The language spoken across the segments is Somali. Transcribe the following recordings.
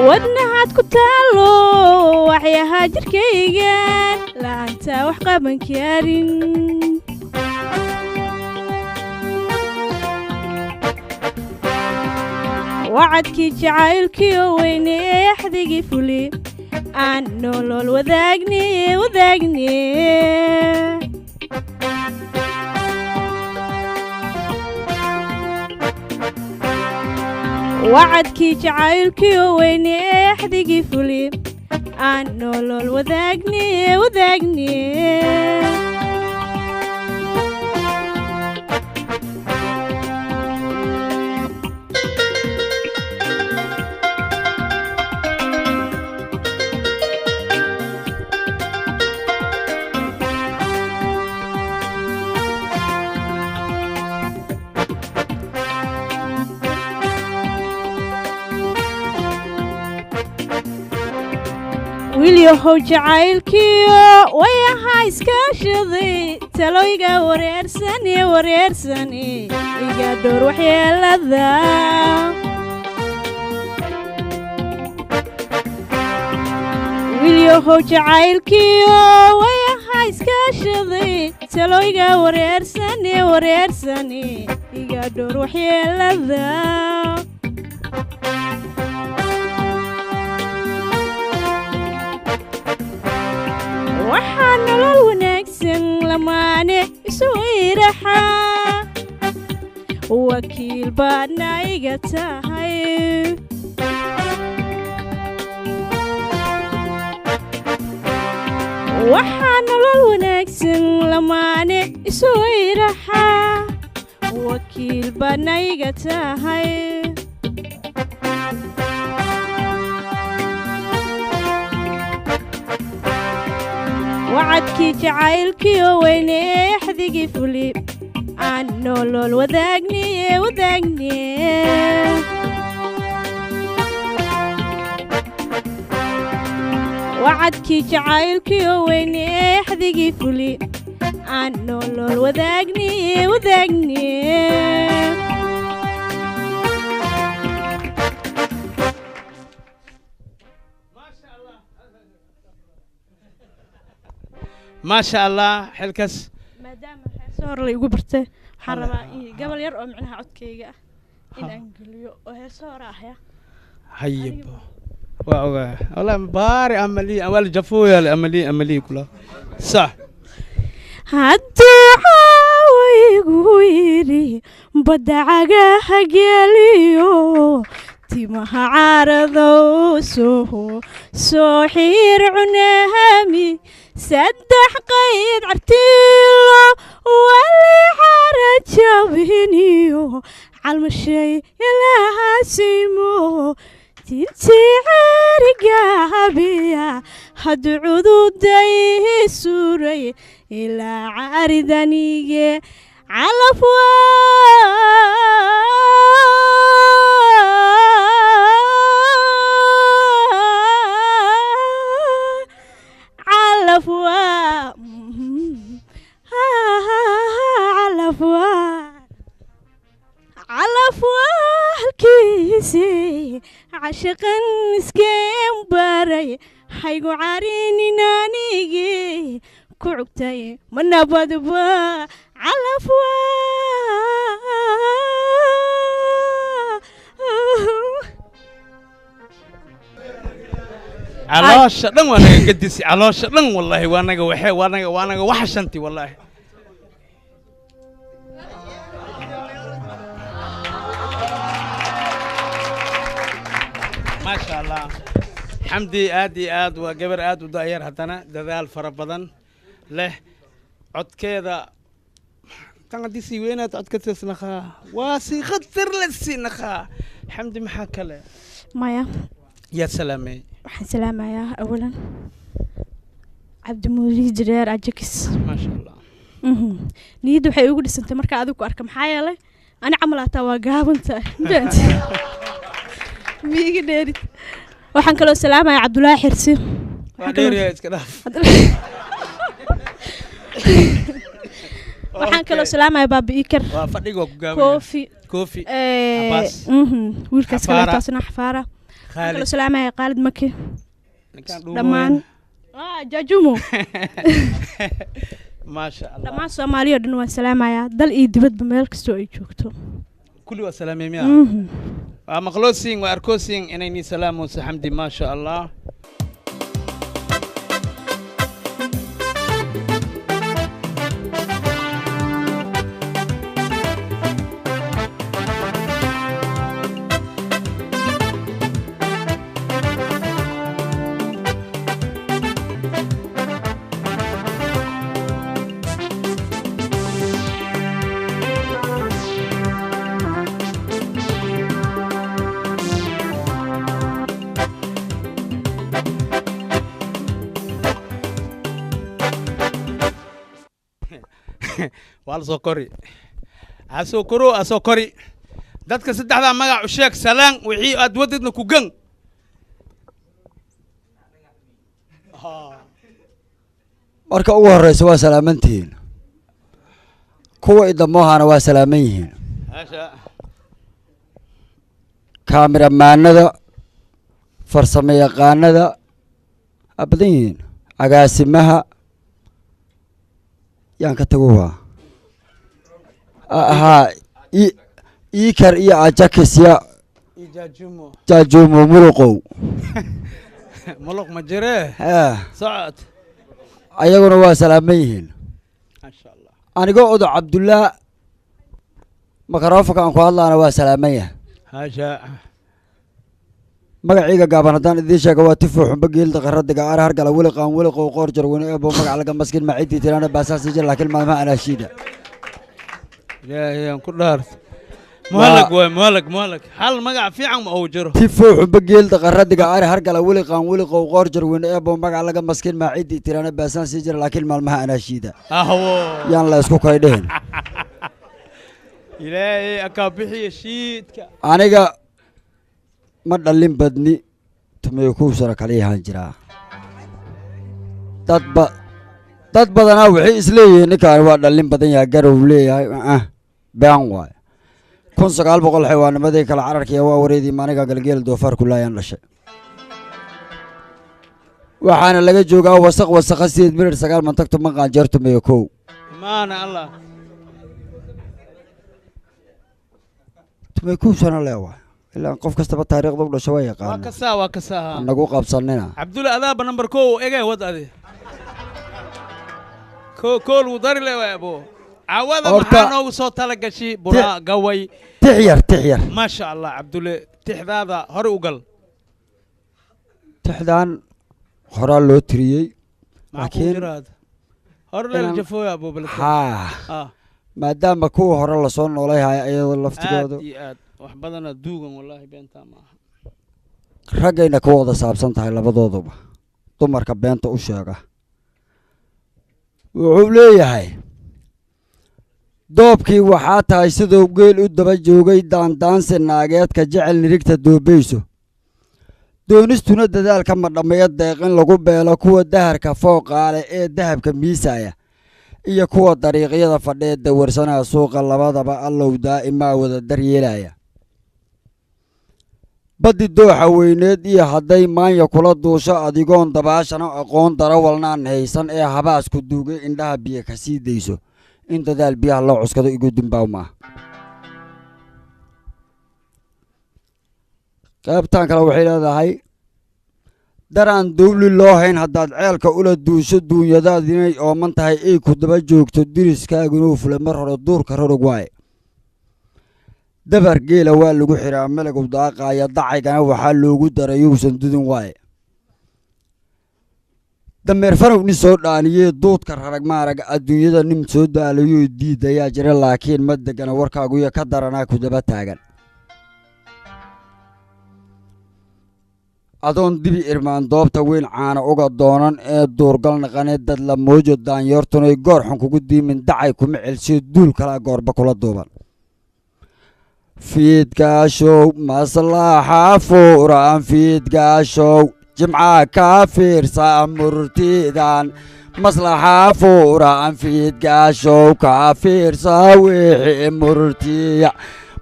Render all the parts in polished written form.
Wadnahaad ku taalo waxyahaa jirkaygan la'aanta wax qaban karin. Wacadkii jacaylkiio weyne ee axdigii fuli aan nolol wadaagne wadaagne. Wacadkii jacaylkiio weyne ee axdigii fuli aan nolol wadaagne wadaagne. Wiilyahow jacaylkiyo wayaha iskaashaday taloyga wareersane wareersane iga dhowr waxyeelada. Wiilyahow jacaylkiyo wayaha iskaashaday taloyga wareersane wareersane iga dhowr waxyeelada. Waxaa nolol wanaagsan lamaane isu iraxa wakiil baadna iga tahay. Waxaa nolol wanaagsan lamaane isu iraxa wakiil baadna iga tahay. Wacadkii jacaylkiio weyne ee axdigii fuli aan nolol wadaagne wadaagne. Wacadkii jacaylkiio weyne ee axdigii fuli aan nolol wadaagne wadaagne. Maasha Allah, xilkas. Maadaama heeso hore la igu bartay, waxaan rabaa in gabal yar oo micnaha codkayga ah in aan geliyo oo heeso hore ahya. Hayib, waa ogaa wallahi baari amali awal jafuya amali amali kula sax. Hadduu caawa igu yidhi badda cagaha geliyo timaha caaradow soo soo xiir cunahami saddex qayd cartiilo wali cara jabiniyo calmashay ilahaasimo tintii ceerigahabiya hadduu cududay suuray ilaa caaridaniige calaf. Calaf waa calaf waa calaf waa halkiisii cashiqan iskeen baray haygu carinin anigii ku cugtay ma nabadba calaf waa. Caloosha dhan waa naga gadisi, caloosha dhan wallahi waa naga waxe waa naga waa naga waxa shanti wallahi. Maasha Allah, Xamdi aad iyo aad waa gabar aad u da'yar, haddana dadaal fara badan leh. Codkeeda tan haddii sii weynaad codka naqaa waa sii khatar la sii naqaa. Xamdi, maxaa kale? Maya. Yaad salaamay? Waxaan salaamayaa awalan Cabdimuuli Jireer Ajakis. Maasha Allah. Niyadda waxay igu dhisantay markaa adigu ku arka, maxaa yeelay ani camal hataa waa gaabantahay miiga dheerid. Waxaan kaloo salaamayaa Cabdulaahi Xirsi. Waa dheeriya, iska dhaaf. Waxaan kaloo salaamayaa Baaba Iikar. Waa fadhiga waa ku gaaban. Koofi. Koofi. Cabaas. Wiilkaas Xafaara. Kaleetaasna Xafaara. Waxaan kaloo Khaalid. Salaamaya Khaalid Maki. Ninkaan dhuumo Dhammaan weyn. Jaajumo. Maasha Allah. Dhammaan Soomaaliya oo dhan waan salaamayaa, dal iyo dibadba meel kastoo ay joogto. Kulli waa salaamay miya? Mhm. Waa maqloosiin, waa arkoosiin inay nii salaamoyso Xamdi, maasha Allah. Waa la soo kori, asoo koro, asoo kori. Dadka saddexdaa magac u sheeg, salaan wixii aad wadidna ku gan. Marka ugu horeysa waa salaamantihiin, kuwa idamoohana waa salaaman yihiin. Maasha. Kaamiramaanada, farsamo yaqaanada aa badan yihiin, agaasimaha yaan ka tago waa ahaa iikar iyo ajakis ya. Ijajumo. Jaajumo muluqow. Muluq ma jiree. Socod. Ayaguna waa salaaman yihiin. Maasha Allah. Anigoo odo Cabdullaa makarofanka aan ku hadlaana waa salaaman yahay. Haasha. Magaciiga gaaban haddaan idiin sheega waa Tifo Xumbo Geelda Qaradiga Ar Hargala Weli Qaan Weli Qow Qoor Jarweyne Eebo magac laga maskin macidii tiraana baasaasi jir, laakiin maalmaha anaashiida. Ilaahay aan ku dhaarto, muhalag waay, muhalag, muhalag. Hal magac fiican ma uu jiro. Tifo Xumbo Geelda Qaradiga Ar Hargala Weli Qaan Weli Qow Qoor Jarweyne Eebo magac laga maskin macidii tiraana baasaasi jir, laakiin maalmaha anaashiida. Ahwo. Yaan la isku kaydhihin. Ilaahay akaa bixiya shiidka. Aniga ma dhalin badni, 11 sano kaliyahaan jiraa. Dad ba dad badanaa waxay isleeyihiin ninkaan waa dhalin badan yahay, garow leeyahay. Been waay. 1900 xayawaanimadii kala cararkiiya waa wareedii maaniga galgeel doofaar kulaayaan dhashay, waxaana laga joogaa wasaq wasaqa sideed mirir sagaal mantag toban qaanjeer 11. Maana Allah. 11 sano lee waay, ilaa qof kastaba taariikhda u dhasho waa waa yaqaana. Kasaa waa kasaa. Nagu qabsanina. Cabdulla, adaaba number 1 egay wad adi ko kool wuu dari le waay abo caawada. Maxaa noogu soo tala gashi buraa gaway? Tix yar, tix yar. Maasha Allah, Cabdulle, tixdaada hore u gal. Tixdan horaa loo tiriyey. Maxaa kugu Laakiin jira hadda? Hore leel jafooya abo beledka. Haa. Maadaama kuwa hore lasoo noolay haya iyadoo aad laftigoodu iyo aad wax badana duugan, wallaahi beentaa ma aha. Raggayna ku wada saabsan tahay labadooduba, dumarka beenta u sheega. Wuxuu leeyahay: doobkii waxaa tahay siduu geel u daba joogay, daandaansi naageedka jecel nirigta doobayso, doonistuna dadaalka ma dhammeeyo, deeq in lagu beelo kuwa daharka fooqaale ee dahabka miisaya iyo kuwa dariiqyada fadhee dawarsanaya suuqa, labadaba Allow daa'imaa wada daryeelaya. Baddi dooxa weyneed iyo hadday maanya kula duusho, adigoon dabaashana aqoon darawalnaan haysan ee habaasku duugay, indhaha biyo ka sii dayso, in dadaal biyaha loo cuskado igu dimbaaw maaha. Qaybtan kale waxay leedahay: daraan dawli loo hayn haddaad ceelka ula duusho, duunyadaad inay ooman tahay ay ku daba joogto, diriskaagunuu fula mar hore duurka rorog waaye. Dabar geela waa lagu xiraa malagu daaqaya, dacaygana waxaa loogu daray yuusan dudin waaye. Dameer fanow nin soo dhaaniyee duudka rarag maarag, adduunyada nin soo daalayoo diidayaa jira, laakiin ma degana warkaaguyo ka daranaa ku daba taagan. Adoon dibi irmaan doobta weyn caana uga doonan ee duurgal naqanee dad la moojo, daanyeertunay goor xun kugu diimin, dacay kuma celsiyo duul kalaa goorba kula duuban. Fiidgaashow maslaxa furan, fiidgaashow jimca ka fiirsa murtidan, maslaxa furan fiidgaashow ka fiirsa wixii murtiya.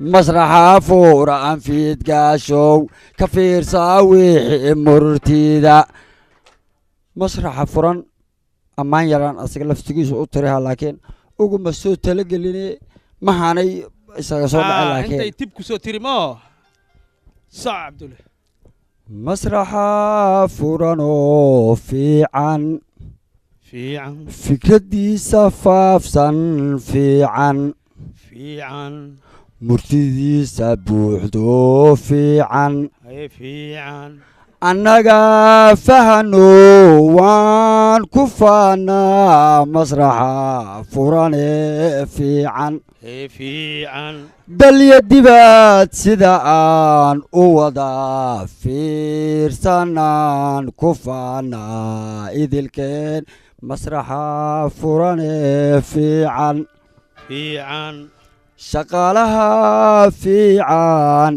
Masraxa furan fiidgaashow ka fiirsaa wixii murtida. Masraxa furan ammaan yaraan asaga laftigiisu u tiriha, laakiin uguma soo talageline, mahaanay isaga soo dhacay. Laakiin intay tib kusoo tiri moo soc, Cabdulle. Masraxa furan oo fiican, fiican, fikradiisa faafsan fiican, fiican, murtidiisa buuxdo fiican, haye, fiican, annaga fahano waan ku faanaa masraxa furane fiican, haye, fiican, dalya dibaad sida aan u wada fiirsanaan ku faanaa idilkeen masraxa furane fiican, fiican, shaqaalaha fiican.